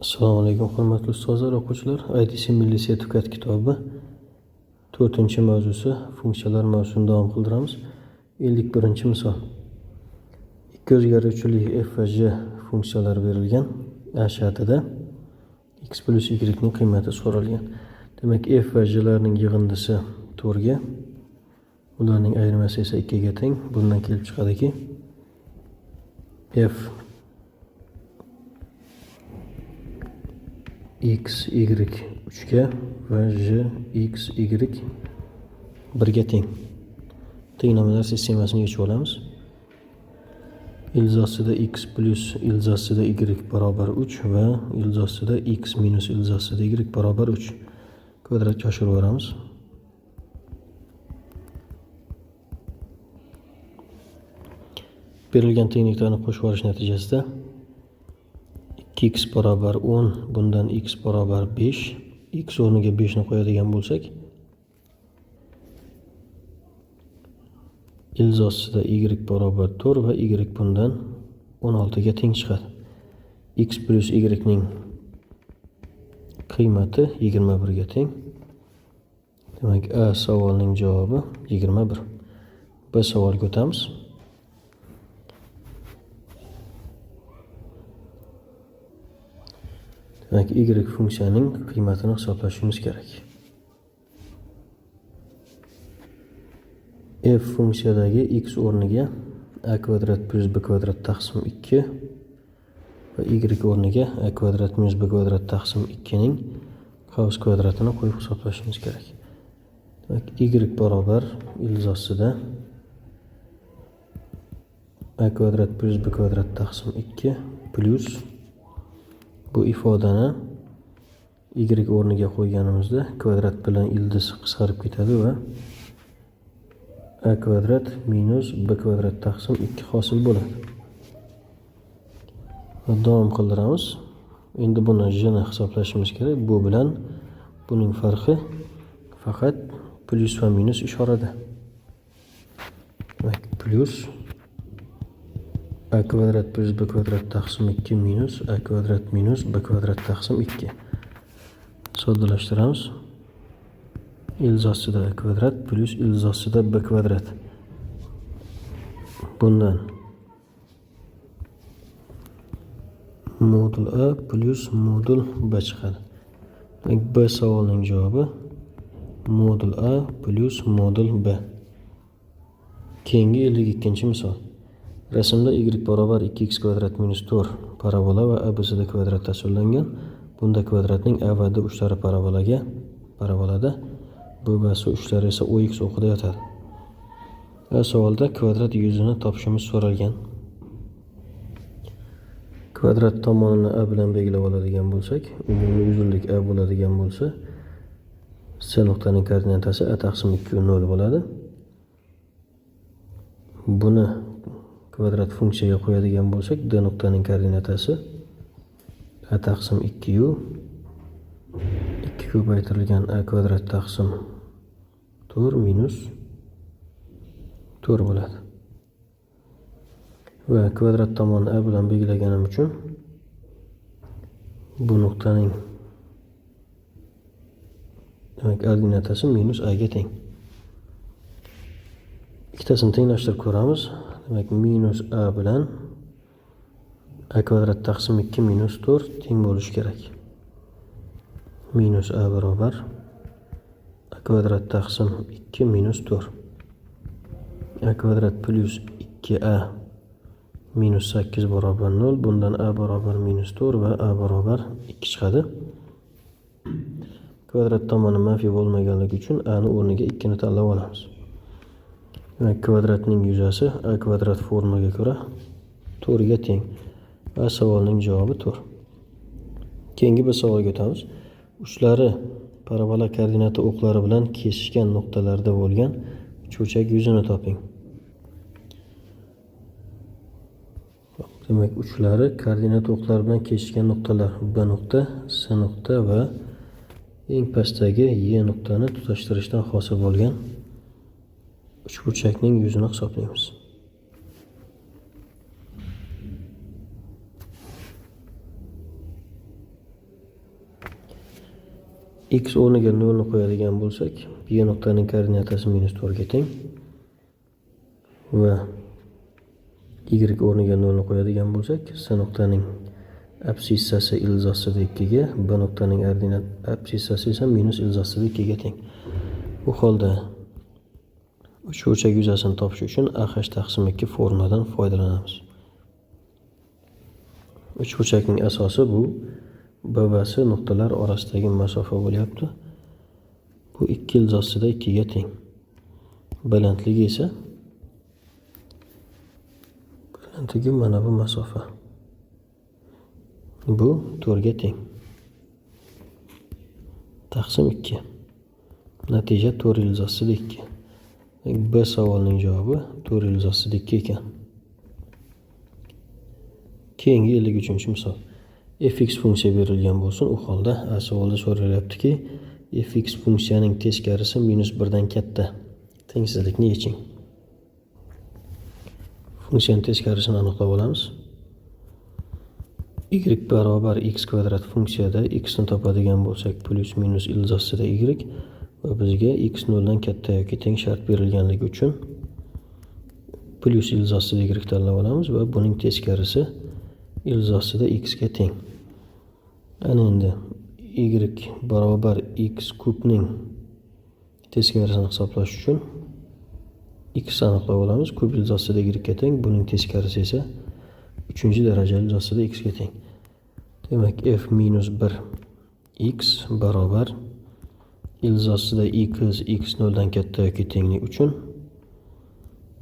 Assalomu alaykum, hurmatli ustozlar, o'quvchilar. ITC Milliy sertifikat kitobi 4-mavzusi funksiyalar mavzusini davom qildiramiz. 51-misol. Ikki o'zgaruvchili f va j funksiyalari berilgan. A shartida x plus y ning qiymati so'ralgan. Demak, f va j'larning yig'indisi 4 ga, ularning ayirmasi esa 2 ga teng. Bundan kelib chiqadiki, f x y 3 ga va j x y 1 ga teng. Tenglamalar sistemasini yechib olamiz. Ildiz ostida x plus ildiz ostida y barobar 3 va ildiz ostida x minus ildiz ostida y barobar 3. Kvadratga oshirib yuboramiz. Berilgan tengliklarni qo'shib yuborish natijasida 2x barobar 10, bundan x barobar 5, x o'rniga 5 ni qo'yadigan bo'lsak, ildiz ostida y barobar 4 va y bundan 16 ga teng chiqadi. X plus y ning qiymati 21 ga teng. Demak, A savolning javobi 21. B savolga o'tamiz. Demak, y funksiyaning qiymatini hisoblashimiz kerak. F funksiyadagi x o'rniga a kvadrat plus b kvadrat taqsim 2 va y o'rniga a kvadrat minus b kvadrat taqsim 2 ning qavs kvadratini qo'yib hisoblashimiz kerak. Demak, y barobar ildiz ostida a kvadrat plus b kvadrat taqsim 2 plus bu ifodani y o'rniga qo'yganimizda kvadrat bilan ildiz qisqarib ketadi va a kvadrat minus b kvadrat taqsim 2 hosil bo'ladi. Va davom qildiramiz. Endi buni j ni hisoblashimiz kerak. Bu bilan buning farqi faqat plyus va minus ishorada. Demak, plyus a kvadrat plus b kvadrat taqsim 2 minus a kvadrat minus b kvadrat taqsim 2. Soddalashtiramiz. Ildiz ostida a kvadrat plus ildiz ostida b kvadrat. Bundan modul a plus modul b chiqadi. Demak, b savolning javobi modul a plus modul b. Keyingi 52-misol. Rasmda y barobar 2x kvadrat minus 4 parabola va ABCD kvadrat tasvirlangan. Bunda kvadratning A va D uchlari parabolada, B va C uchlari esa OX o'qida yotadi. Va savolda kvadrat yuzini topishimiz so'ralgan. Kvadrat tomonini A bilan belgilab oladigan bo'lsak, umumiy uzunlik A bo'ladigan bo'lsa, C nuqtaning koordinatasi A taqsim 2 0 bo'ladi. Buni kvadrat funksiyaga qo'yadigan bo'lsak, D nuqtaning koordinatasi A taqsim 2 u 2 ko'paytirilgan A kvadrat taqsim 4 minus 4 bo'ladi. Va kvadrat tomonni A bilan belgilaganim uchun bu nuqtaning demak koordinatasi minus A ga teng. Ikkitasini tenglashtirib ko'ramiz. Demak, minus a bilan a kvadrat taqsim 2 minus 4 teng bo'lishi kerak. Minus a barobar a kvadrat taqsim 2 minus 4. A kvadrat plus 2a minus 8 barobar 0. Bundan a barobar minus 4 va a barobar 2 chiqadi. Kvadrat tomoni manfiy bo'lmaganligi uchun a ni o'rniga 2 ni tanlab olamiz. Demak, kvadratning yuzasi a kvadrat formaga ko'ra 4 ga teng. Va savolning javobi 4. Keyingi bir savolga o'tamiz. Uchlari parabola koordinata o'qlari bilan kesishgan nuqtalarda bo'lgan uchburchak yuzini toping. Demak, uchlari koordinata o'qlari bilan kesishgan nuqtalar B nuqta, C nuqta va eng pastdagi Y nuqtani tutashtirishdan hosil bo'lgan uchburchakning yuzini hisoblaymiz. X o'rniga 0 ni qo'yadigan bo'lsak, B nuqtaning koordinatasi minus 4 ga teng va Y o'rniga 0 ni qo'yadigan bo'lsak, S nuqtaning absissasi ildiz ostida 2 ga, B nuqtaning absissasi esa minus ildiz ostida 2 ga teng. Bu holda uchburchak yuzasini topish uchun AH taqsim 2 formuladan foydalanamiz. Uchburchakning asosi bu B va S nuqtalar orasidagi masofa bo'lyapti. Bu 2 ildiz ostida 2 ga teng. Balandligi esa mana bu masofa. Bu 4 ga teng. Taqsim 2. Natija 4 ildiz ostida 2. B savolning javobi 4 ildiz ostida 2 ekan. Keyingi 53-misol. Fx funksiya berilgan bo'lsin. U holda A savolda so'ralyaptiki, fx funksiyaning teskarisi minus 1 dan katta. Tengsizlikni yeching. Funksiyaning teskarisini aniqlab olamiz. Y barobar x kvadrat funksiyada x ni topadigan bo'lsak, plus minus ildiz ostida y va bizga x 0 dan katta yoki teng shart berilganligi uchun plus ildiz ostida y tanlab olamiz va buning teskarisi ildiz ostida x ga teng. Ana endi y barobar x kubning teskarisini hisoblash uchun x aniqlab olamiz. Kub ildiz ostida y ga teng, buning teskarisi esa 3-darajali ildiz ostida x ga teng. Demak, f minus 1 x barobar ildiz ostida x, x 0 dan katta yoki tenglik uchun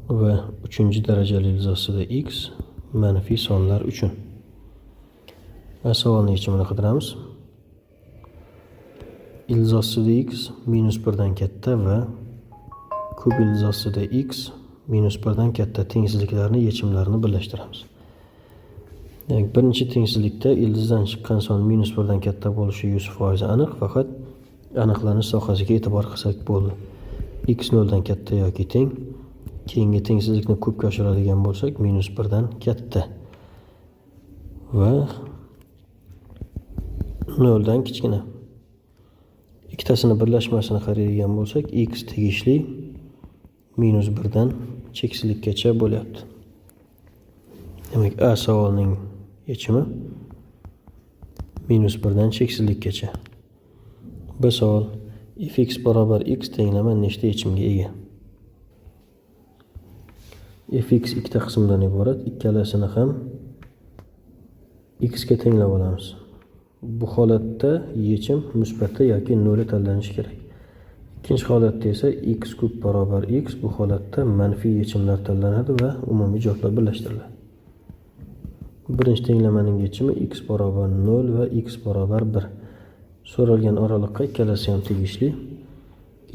va 3-darajali ildiz ostida x manfiy sonlar uchun. Va savolning yechimini qidiramiz. Ildiz ostida x minus 1 dan katta va kub ildiz ostida x minus 1 dan katta tengsizliklarni yechimlarini birlashtiramiz. Demak, birinchi tengsizlikda ildizdan chiqqan son minus 1 dan katta bo'lishi 100% aniq, faqat aniqlanish sohasiga e'tibor qilsak bo'ldi. X 0 dan katta yoki teng. Keyingi tengsizlikni kubga oshiradigan bo'lsak, minus 1 dan katta va 0 dan kichkina. Ikkitasini birlashmasini qaraydigan bo'lsak, x tegishli minus 1 dan cheksizlikkacha bo'lyapti. Demak, A savolning yechimi minus 1 dan cheksizlikkacha. B savol fx barobar x tenglama nechta yechimga ega? Fx ikkita qismdan iborat, ikkalasini ham x ga tenglab olamiz. Bu holatda yechim musbatda yoki noli tanlanishi kerak. Ikkinchi holatda esa x kub barobar x, bu holatda manfiy yechimlar tanlanadi va umumiy javoblar birlashtiriladi. Birinchi tenglamaning yechimi x barobar 0 va x barobar 1. So'ralgan oraliqqa ikkalasi ham tegishli.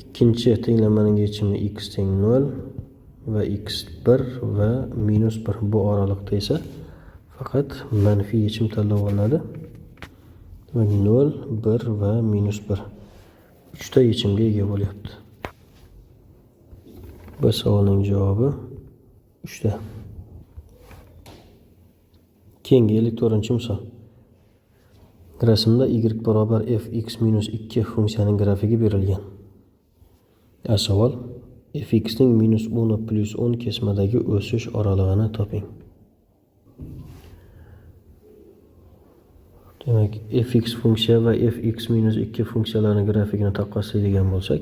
Ikkinchi tenglamaning yechimi x teng 0 va x 1 va minus 1. Bu oraliqda esa faqat manfiy yechim tanlab olinadi. Demak, 0, 1 va minus 1. 3 ta yechimga ega bo'lyapti. Bu savolning javobi 3 ta. Keyingi 54-misol. Rasmda y barobar fx minus 2 funksiyaning grafigi berilgan. A savol fx ning minus 10 plus 10 kesmadagi o'sish oralig'ini toping. Demak, fx funksiya va fx minus 2 funksiyalarining grafikini taqqoslaydigan bo'lsak,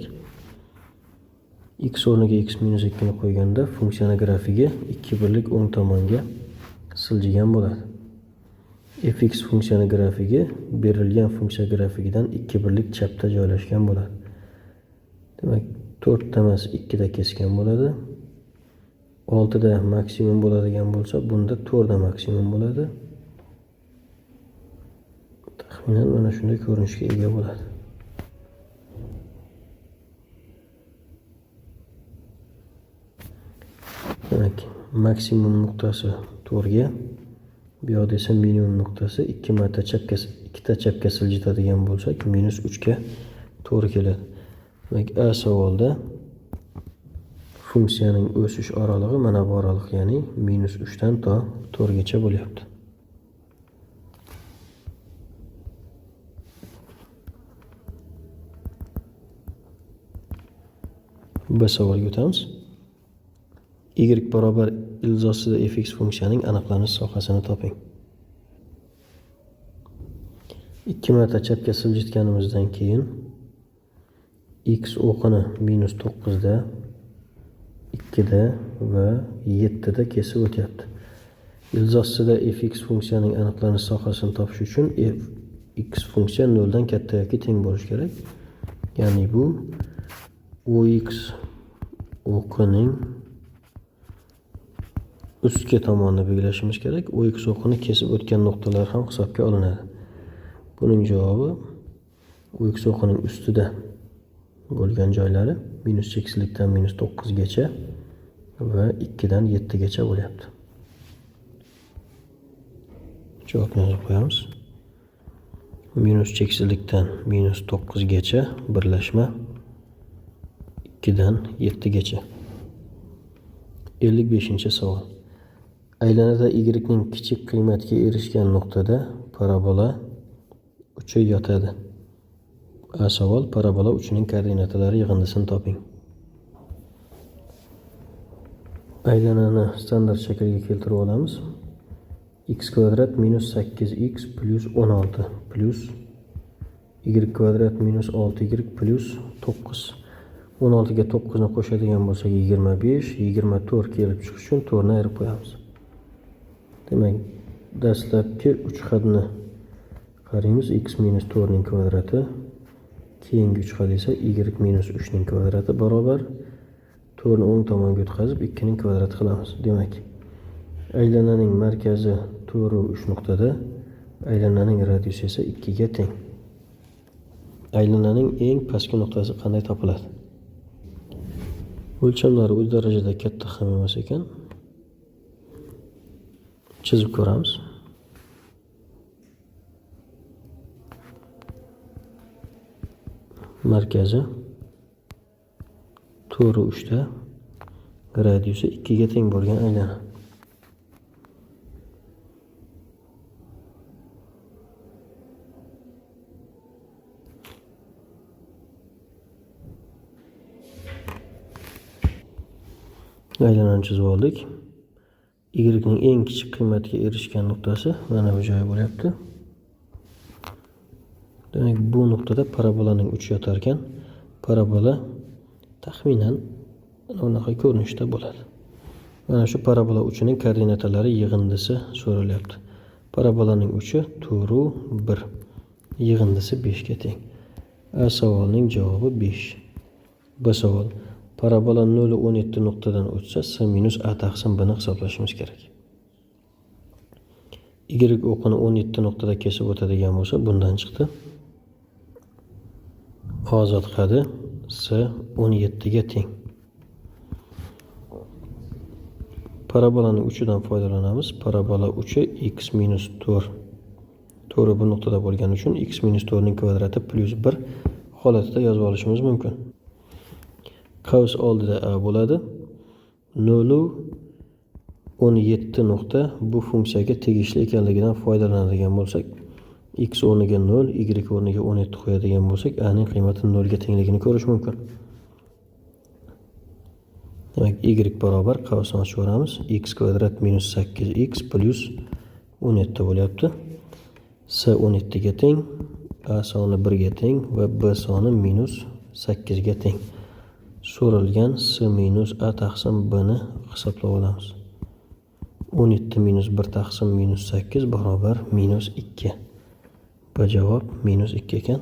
x o'rniga x minus 2 ni qo'yganda funksiyaning grafigi 2 birlik o'ng tomonga siljigan bo'ladi. Fx funksiyaning grafigi berilgan funksiya grafigidan 2 birlik chapda joylashgan bo'ladi. Demak, 4 ta emas 2 da kesgan bo'ladi. 6 da maksimum bo'ladigan bo'lsa, bunda 4 da maksimum bo'ladi. Taxminan mana shunday ko'rinishga ega bo'ladi. Demak, maksimum nuqtasi 4 ga, bu yoqda esa minimum nuqtasi 2 marta chapga, ikkita chapga siljitadigan bo'lsak, minus 3 ga to'g'ri keladi. Demak, A savolda funksiyaning o'sish oralig'i mana bu oraliq, ya'ni minus 3 dan to 4 gacha bo'lyapti. B savolga o'tamiz. Y barobar ilzosida fx funksiyaning aniqlanish sohasini toping. 2 marta chapga siljitganimizdan keyin x o'qini -9da, 2da va 7da kesib o'tyapti. Ilzosida fx funksiyaning aniqlanish sohasini topish uchun x funksiya 0 dan katta yoki teng bo'lishi kerak. Ya'ni bu ox o'qining ustki tomonini belgilashimiz kerak. Ox o'qini kesib o'tgan nuqtalar ham hisobga olinadi. Buning javobi ox o'qining ustida bo'lgan joylari minus cheksizlikdan -9 gacha va 2 dan 7 gacha bo'lyapti. Javobni yozib qo'yamiz. Minus cheksizlikdan -9 gacha birlashma 2 dan 7 gacha. 55-savol. Aylanada y ning kichik qiymatga erishgan nuqtada parabola uchi yotadi. A savol: parabola uchining koordinatalari yig'indisini toping. Aylanani standart shaklga keltirib olamiz. X kvadrat minus 8x plus 16 plus y kvadrat minus 6y plus 9. 16 ga 9 ni qo'shadigan bo'lsak 25, 24 kelib chiqishi uchun 4 ni ayirib qo'yamiz. Demak, dastlabki 3 hadni qaraymiz. X minus 4 ning kvadrati, keyingi 3 had esa y minus 3 ning kvadrati barobar 4 ni o'ng tomonga o'tkazib 2 ning kvadrati qilamiz. Demak, aylananing markazi 4 va 3 nuqtada, aylananing radiusi esa 2 ga teng. Aylananing eng pastki nuqtasi qanday topiladi? O'lchamlari u darajada katta ham emas ekan. Chizib ko'ramiz. Markazi 4 va 3 da, radiusi 2 ga teng bo'lgan aylana. Aylanani chizib oldik. Y ning eng kichik qiymatiga erishgan nuqtasi mana bu joyi bo'lyapti. Demak, bu nuqtada parabolaning uchi yotar ekan, parabola taxminan bunaqa ko'rinishda bo'ladi. Mana shu parabola uchining koordinatalari yig'indisi so'ralyapti. Parabolaning uchi 4 va 1, yig'indisi 5 ga teng. A savolning javobi 5. B savol: parabola 0,17 nuqtadan o'tsa, s minus a taqsim b ni hisoblashimiz kerak. Y o'qini 17 nuqtada kesib o'tadigan bo'lsa, bundan chiqdi. Ozod qadi s 17 ga teng. Parabolaning uchidan foydalanamiz. Parabola uchi x minus 4. To'g'ri bu nuqtada bo'lgani uchun x minus 4 ning kvadrati plus 1 holatida yozib olishimiz mumkin. Qavs oldida a bo'ladi. 0,17 nuqta bu funksiyaga tegishli ekanligidan foydalanadigan bo'lsak, x o'rniga 0, y o'rniga 17 qo'yadigan bo'lsak, a ning qiymati 0 ga tengligini ko'rish mumkin. Demak, y barobar qavsni ochib yuboramiz. X kvadrat minus 8x plus 17 bo'lyapti. S 17 ga teng, a soni 1 ga teng va b soni minus 8 ga teng. So'ralgan s minus a taqsim b ni hisoblab olamiz. 17 minus 1 taqsim minus 8 barobar minus 2. B javob minus 2 ekan.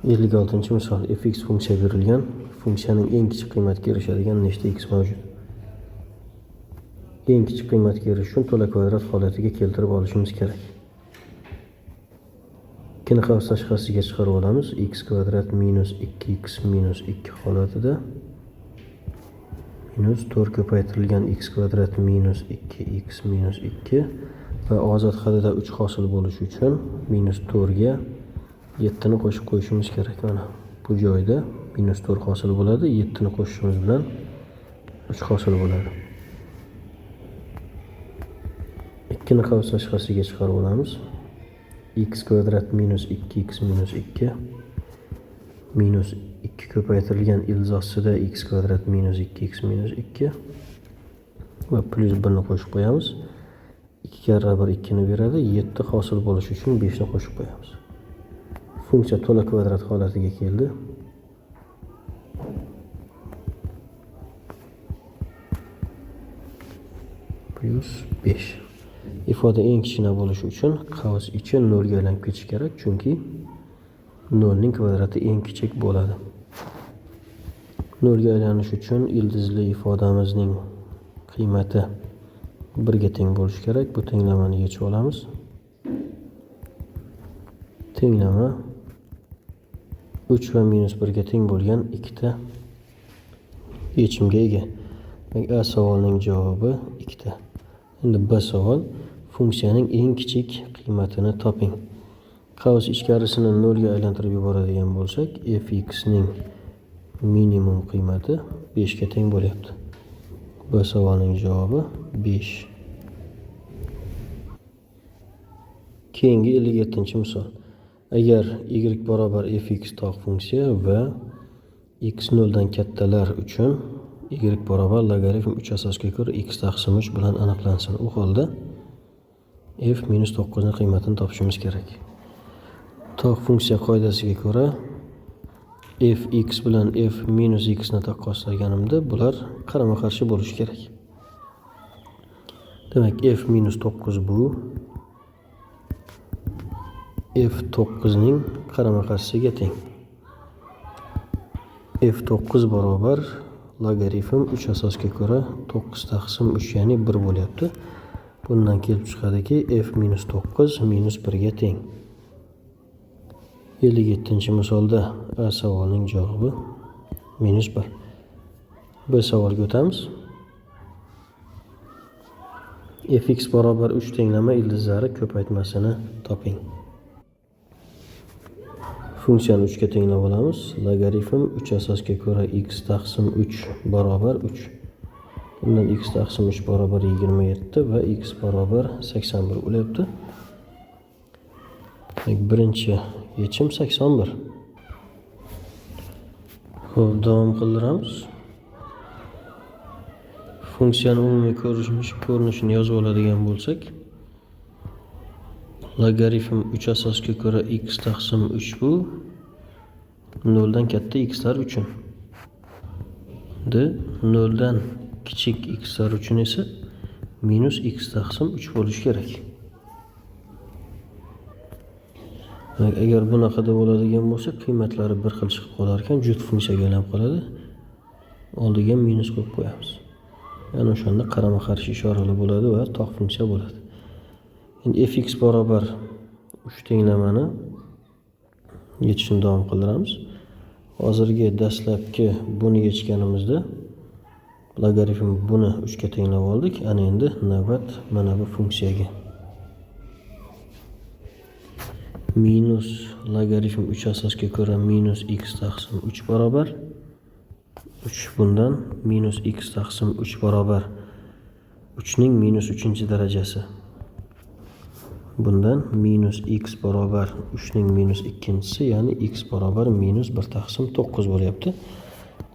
56-misol. Fx funksiya berilgan. Funksiyaning eng kichik qiymatiga erishadigan nechta x mavjud? Eng kichik qiymatga erishish uchun to'la kvadrat holatiga keltirib olishimiz kerak. 2 ni qavs tashqarisiga chiqarib olamiz. X kvadrat minus 2x minus 2 holatida minus 4 ko'paytirilgan x kvadrat minus 2x minus 2 va ozod hadida 3 hosil bo'lishi uchun minus 4 ga 7 ni qo'shib qo'yishimiz kerak. Mana bu joyda minus 4 hosil bo'ladi. 7 ni qo'shishimiz bilan 3 hosil bo'ladi. 2 ni qavs tashqarisiga chiqarib olamiz. X kvadrat minus 2x minus 2 Minus 2 ko'paytirilgan ildiz ostida x kvadrat minus 2x minus 2 va plyus 1 ni qo'shib qo'yamiz. 2 karra 1 2 ni beradi. 7 hosil bo'lishi uchun 5 ni qo'shib qo'yamiz. Funksiya to'la kvadrat holatiga keldi. Plyus 5. Ifoda eng kichkina bo'lishi uchun qavs ichi 0 ga aylanib ketishi kerak, chunki 0 ning kvadrati eng kichik bo'ladi. 0 ga aylanish uchun ildizli ifodamizning qiymati 1 ga teng bo'lishi kerak. Bu tenglamani yechib olamiz. Tenglama 3 va minus 1 ga teng bo'lgan ikkita yechimga ega. Demak, A savolning javobi ikkita. Endi B savol, funksiyaning eng kichik qiymatini toping. Qavs ichkarisini 0 ga aylantirib yuboradigan bo'lsak, fx ning minimum qiymati 5 ga teng bo'lyapti. B savolning javobi 5. Keyingi 57-misol. Agar y barobar fx tog' funksiya va x 0 dan kattalar uchun y barobar logaritm 3 asosga ko'ra x taqsim 3 bilan aniqlansin. U holda f minus 9 ning qiymatini topishimiz kerak. Tog' funksiya qoidasiga ko'ra fx bilan f minus x ni taqqoslaganimda bular qarama-qarshi bo'lishi kerak. Demak, f minus 9 bu f 9 ning qarama-qarshisiga teng. F 9 barobar logaritm 3 asosga ko'ra 9 taqsim 3, ya'ni 1 bo'lyapti. Bundan kelib chiqadiki, f minus 9 minus 1 ga teng. 57-misolda A savolning javobi minus 1. B savolga o'tamiz. Fx barobar 3 tenglama ildizlari ko'paytmasini toping. Funksiyani 3 ga tenglab olamiz. Logaritm 3 asosga ko'ra x taqsim 3 barobar 3. Bundan x taqsim 3 barobar 27 va x barobar 81 bo'lyapti. Birinchi yechim 81. Xo'p, davom qildiramiz. Funksiyani umumiy ko'rinishini yozib oladigan bo'lsak, logaritm 3 asosga ko'ra x taqsim 3 bu 0 dan katta xlar uchun. D 0 dan kichik xlar uchun esa minus x taqsim 3 bo'lishi kerak. Agar bunaqada bo'ladigan bo'lsa, qiymatlari bir xil chiqib qolar ekan, juft funksiyaga aylanib qoladi. Oldiga minus qo'yib qo'yamiz. Ya'ni o'shanda qarama-qarshi ishorali bo'ladi va tog' funksiya bo'ladi. Endi fx barobar 3 tenglamani yechishni davom qildiramiz. Hozirgi dastlabki buni yechganimizda logaritm buni 3 ga tenglab oldik. Ana endi navbat mana bu funksiyaga. Minus logaritm 3 asosga ko'ra minus x taqsim 3 barobar 3, bundan minus x taqsim 3 barobar 3 ning minus 3-darajasi. Bundan minus x barobar 3 ning minus 2-si, ya'ni x barobar minus 1 taqsim 9 bo'lyapti.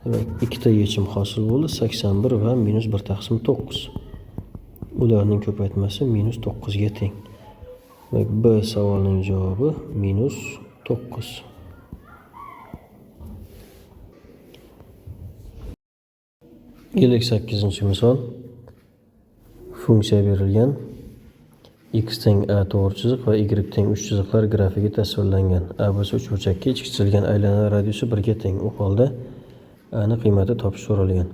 Demak, ikkita yechim hosil bo'ldi, 81 va minus 1 taqsim 9. Ularning ko'paytmasi minus 9 ga teng. Demak, B savolning javobi minus 9. 58-misol. Funksiya berilgan. X teng A to'g'ri chiziq va Y teng 3 chiziqlar grafigi tasvirlangan. A bo'lsa uchburchakka ichki chizilgan aylana radiusi 1 ga teng. U holda A ni qiymati topish so'ralgan.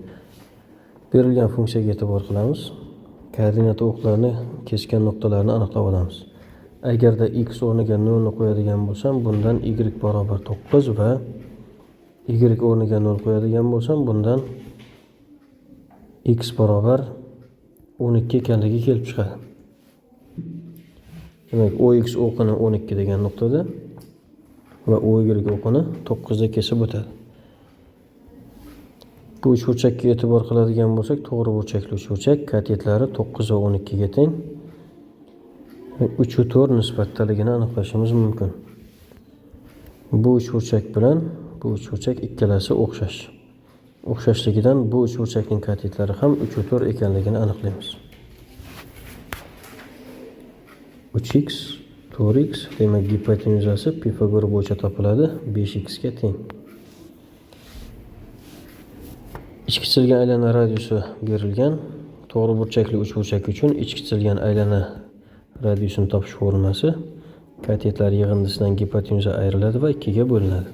Berilgan funksiyaga e'tibor qilamiz. Koordinata o'qlarini kesgan nuqtalarni aniqlab olamiz. Agarda x o'rniga 0 ni qo'yadigan bo'lsam, bundan y barobar 9 va y o'rniga 0 qo'yadigan bo'lsam, bundan x barobar 12 ekanligi kelib chiqadi. Demak, OX o'qini 12 degan nuqtada va OY o'qini 9 da kesib o'tadi. Bu uchburchakka e'tibor qiladigan bo'lsak, to'g'ri burchakli uchburchak, katetlari 9 va 12 ga teng. 3 va 4 nisbatdaligini aniqlashimiz mumkin. Bu uchburchak bilan bu uchburchak ikkalasi o'xshash. O'xshashligidan bu uchburchakning katetlari ham 3 va 4 ekanligini aniqlaymiz. 3x 4x, demak gipotenuzasi Pifagor bo'yicha topiladi, 5x ga teng. Ichki chizilgan aylana radiusi berilgan. To'g'ri burchakli uchburchak uchun ichki chizilgan aylana radiusini topish formulasi katetlar yig'indisidan gipotenuza ayriladi va 2 ga bo'linadi.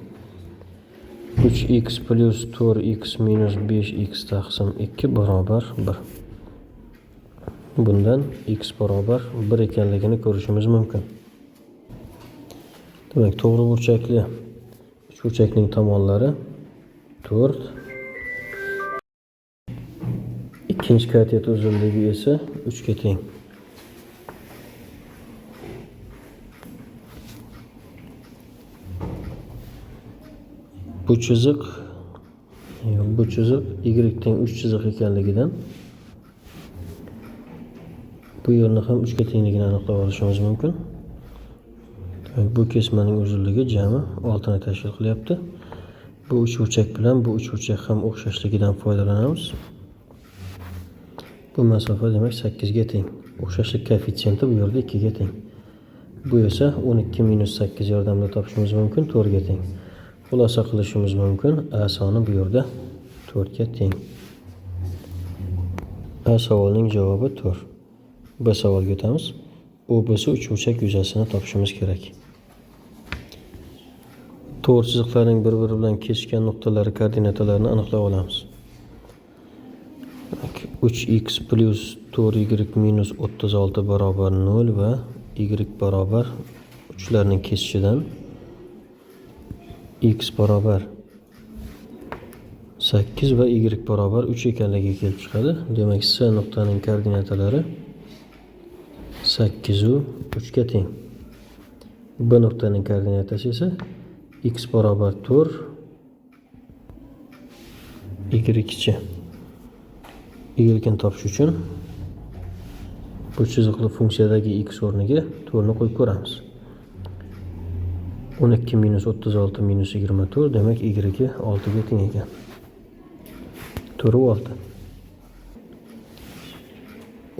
3x plus 4x minus 5x taqsim 2 barobar 1. Bundan x barobar 1 ekanligini ko'rishimiz mumkin. Demak, to'g'ri burchakli uchburchakning tomonlari 4. Ikkinchi katet uzunligi esa 3 ga teng. Bu chiziq y teng 3 chiziq ekanligidan bu yerni ham 3 ga tengligini aniqlab olishimiz mumkin. Demak, bu kesmaning uzunligi jami 6 ni tashkil qilyapti. Bu uchburchak bilan bu uchburchak ham o'xshashligidan foydalanamiz. Bu masofa demak 8 ga teng. O'xshashlik koeffitsiyenti bu yerda 2 ga teng. Bu esa 12 minus 8 yordamida topishimiz mumkin, 4 ga teng. Xulosa qilishimiz mumkin, A soni bu yerda 4 ga teng. A savolning javobi 4. B savolga o'tamiz. OBC uchburchak yuzasini topishimiz kerak. To'g'ri chiziqlarning bir-biri bilan kesishgan nuqtalari koordinatalarini aniqlab olamiz. 3x plus 4y minus 36 barobar 0 va y barobar 3larning kesishidan x barobar 8 va y barobar 3 ekanligi kelib chiqadi. Demak, S nuqtaning koordinatalari 8 va 3 ga teng. B nuqtaning koordinatasi esa x barobar 4, y-chi. Y ni topish uchun bu chiziqli funksiyadagi x o'rniga 4 ni qo'yib ko'ramiz. 12 minus 36 minus 24, demak y 6 ga teng ekan. 4 va 6.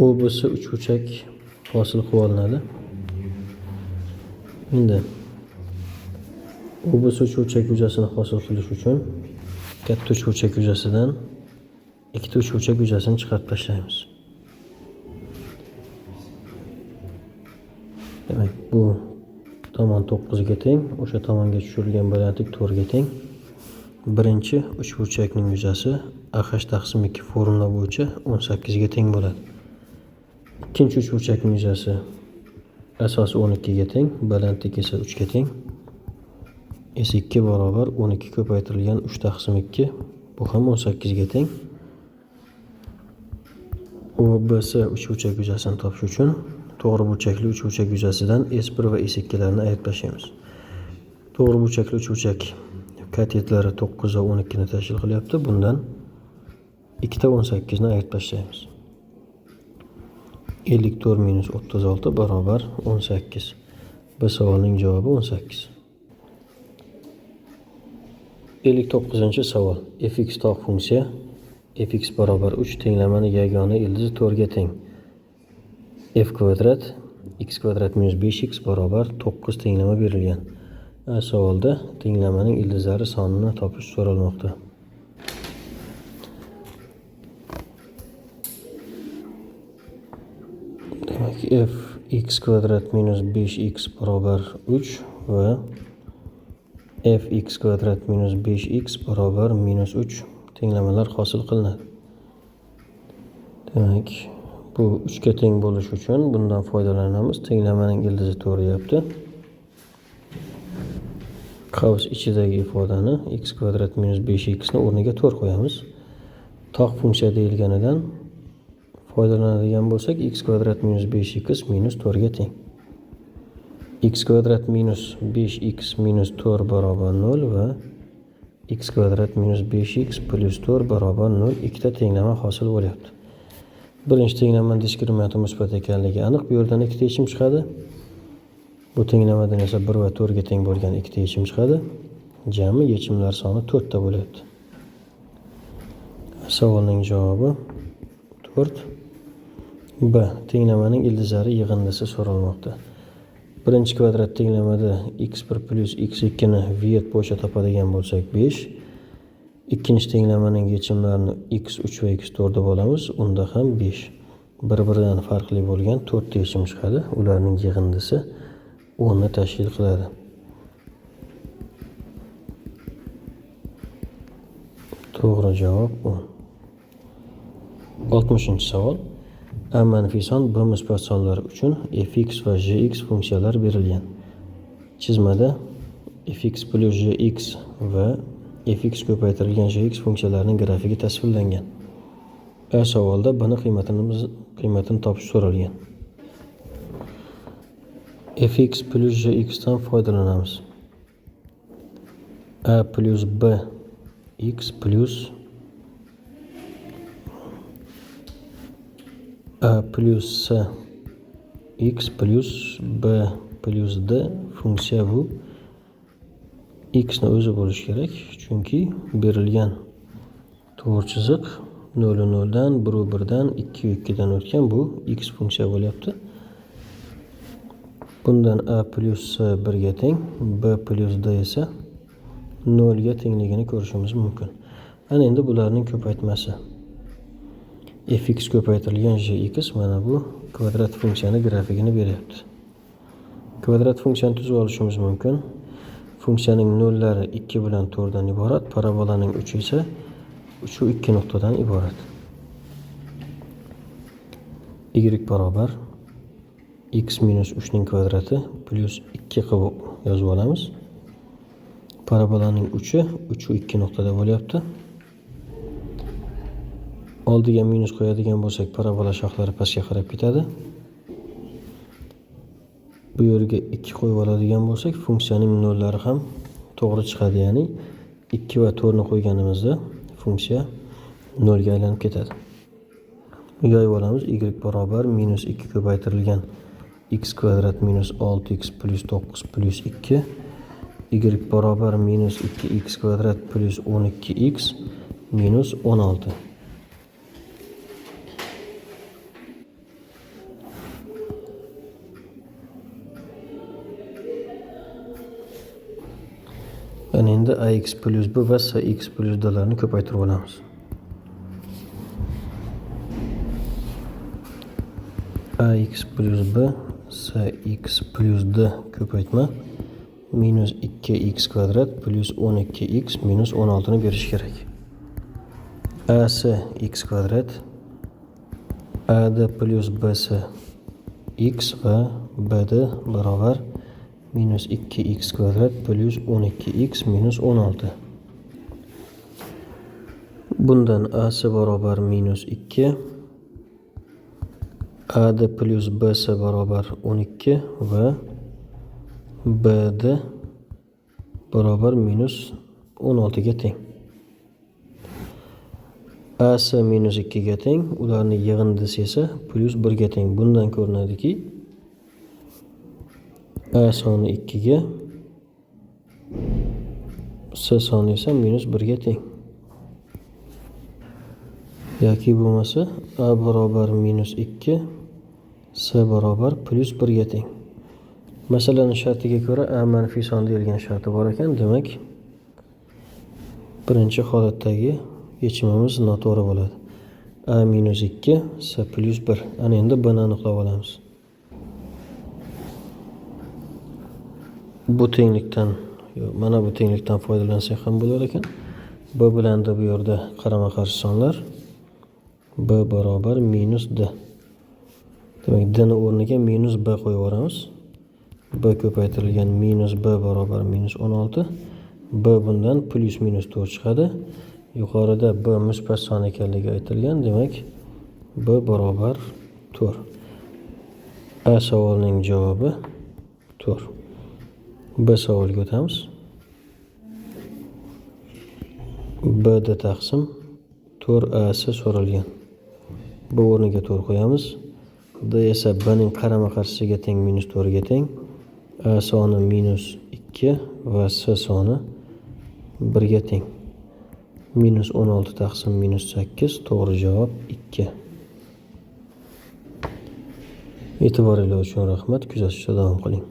OBC uchburchak hosil qilib olinadi. Endi OBC uchburchak yuzasini hosil qilish uchun katta uchburchak yuzasidan ikkita uchburchak yuzasini chiqarib tashlaymiz. Demak, bu tomon 9 ga teng, o'sha tomonga tushirilgan balandlik 4 ga teng. Birinchi uchburchakning yuzasi AH taqsim 2 formula bo'yicha 18 ga teng bo'ladi. Ikkinchi uchburchakning yuzasi asosi 12 ga teng, balandlik esa 3 ga teng. S2 barobar 12 ko'paytirilgan 3 taqsim 2, bu ham 18 ga teng. OBC uchburchak yuzasini topish uchun to'g'ri burchakli uchburchak yuzasidan S1 va S2 larni ayirib tashlaymiz. To'g'ri burchakli uchburchak katetlari 9 va 12 ni tashkil qilyapti. Bundan 2 ta 18 ni ayirib tashlaymiz. 54 minus 36 barobar 18. Bu savolning javobi 18. 59-savol. Fx tog' funksiya fx barobar 3 tenglamani yagona ildizi 4 ga teng. F kvadrat x kvadrat minus 5x barobar 9 tenglama berilgan. A savolda tenglamaning ildizlari sonini topish so'ralmoqda. Demak, f x kvadrat minus 5x barobar 3 va f x kvadrat minus 5x barobar minus 3 tenglamalar hosil qilinadi. Demak, bu 3 ga teng bo'lishi uchun bundan foydalanamiz. Tenglamaning ildizi 4 deyapti. Qavs ichidagi ifodani x kvadrat minus 5x ni o'rniga 4 qo'yamiz. Tog' funksiya deyilganidan foydalanadigan bo'lsak, x kvadrat minus 5x minus 4 ga teng. X kvadrat minus 5x minus 4 barobar 0 va x kvadrat minus 5x plus 4 barobar 0 ikkita tenglama hosil bo'lyapti. Birinchi tenglama diskriminanti musbat ekanligi aniq. Bu yerdan ikkita yechim chiqadi. Bu tenglamadan esa 1 va 4 ga teng bo'lgan ikkita yechim chiqadi. Jami yechimlar soni 4 ta bo'lyapti. Savolning javobi 4. B. Tenglamaning ildizlari yig'indisi so'ralmoqda. Birinchi kvadrat tenglamada x1 plus x2 ni Viet bo'yicha topadigan bo'lsak 5. Ikkinchi tenglamaning yechimlarini x3 va x4 deb olamiz, unda ham 5. Bir-biridan farqli bo'lgan 4 ta yechim chiqadi. Ularning yig'indisi 10 ni tashkil qiladi. To'g'ri javob 10. 60-savol. A manfiy son, B musbat sonlar uchun fx va gx funksiyalari berilgan. Chizmada fx plus gx va fx ko'paytirilgan gx funksiyalarining grafigi tasvirlangan. A savolda b ni qiymatini topish so'ralgan. Fx plus gx dan foydalanamiz. A plus b x plus a plus c x plus b plus d funksiya bu x ni o'zi bo'lishi kerak, chunki berilgan to'g'ri chiziq 0 0 dan 1 1 dan 2 2 dan o'tgan, bu x funksiya bo'lyapti. Bundan a plus c 1 ga teng, b plus d esa 0 ga tengligini ko'rishimiz mumkin. Ana endi bularning ko'paytmasi fx ko'paytirilgan gx mana bu kvadrat funksiyani grafigini beryapti. Kvadrat funksiyani tuzib olishimiz mumkin. Funksiyaning nollari 2 bilan 4 dan iborat, parabolaning uchi esa 3 va 2 nuqtadan iborat. Y barobar x minus 3 ning kvadrati plus 2 qilib yozib olamiz. Parabolaning uchi 3 va 2 nuqtada bo'lyapti. Oldiga minus qo'yadigan bo'lsak, parabola shoxlari pastga qarab ketadi. Bu yerga 2 qo'yib oladigan bo'lsak, funksiyaning nollari ham to'g'ri chiqadi, ya'ni 2 va 4 ni qo'yganimizda funksiya 0 ga aylanib ketadi. Yoyib olamiz. Y barobar minus 2 ko'paytirilgan x kvadrat minus 6x plus 9 plus 2, y barobar minus 2x kvadrat plus 12x minus 16. Ana endi ax plus b va cx plus d larni ko'paytirib olamiz. Ax plus b cx plus d ko'paytma minus 2x kvadrat plus 12x minus 16 ni berish kerak. AC x kvadrat AD plus BC x va BD barobar minus 2x kvadrat plus 12x minus 16. Bundan AC barobar minus 2, AD plus BC barobar 12 va BD barobar minus 16 ga teng. AC minus 2 ga teng, ularning yig'indisi esa plus 1 ga teng. Bundan ko'rinadiki, A soni 2 ga, C soni esa minus 1 ga teng. Yoki bo'lmasa A barobar minus 2, C barobar plus 1 ga teng. Masalaning shartiga ko'ra A manfiy son deyilgan sharti bor ekan, demak birinchi holatdagi yechimimiz noto'g'ri bo'ladi. A minus 2, C plus 1. Ana endi B ni aniqlab olamiz. Bu tenglikdan, mana bu tenglikdan foydalansak ham bo'lar ekan. B bilan D bu yerda qarama-qarshi sonlar. B barobar minus D. Demak, D ni o'rniga minus B qo'yib yuboramiz. B ko'paytirilgan minus B barobar minus 16. B bundan plus minus 4 chiqadi. Yuqorida B musbat son ekanligi aytilgan, demak B barobar 4. A savolining javobi 4. B savoliga o'tamiz. B D taqsim 4 AC so'ralgan. B o'rniga 4 qo'yamiz. D esa B ning qarama-qarshisiga teng minus 4 ga teng. A soni minus 2 va C soni 1 ga teng. Minus 16 taqsim minus 8, to'g'ri javob 2. E'tiboringiz uchun rahmat. Kuzatishda davom qiling.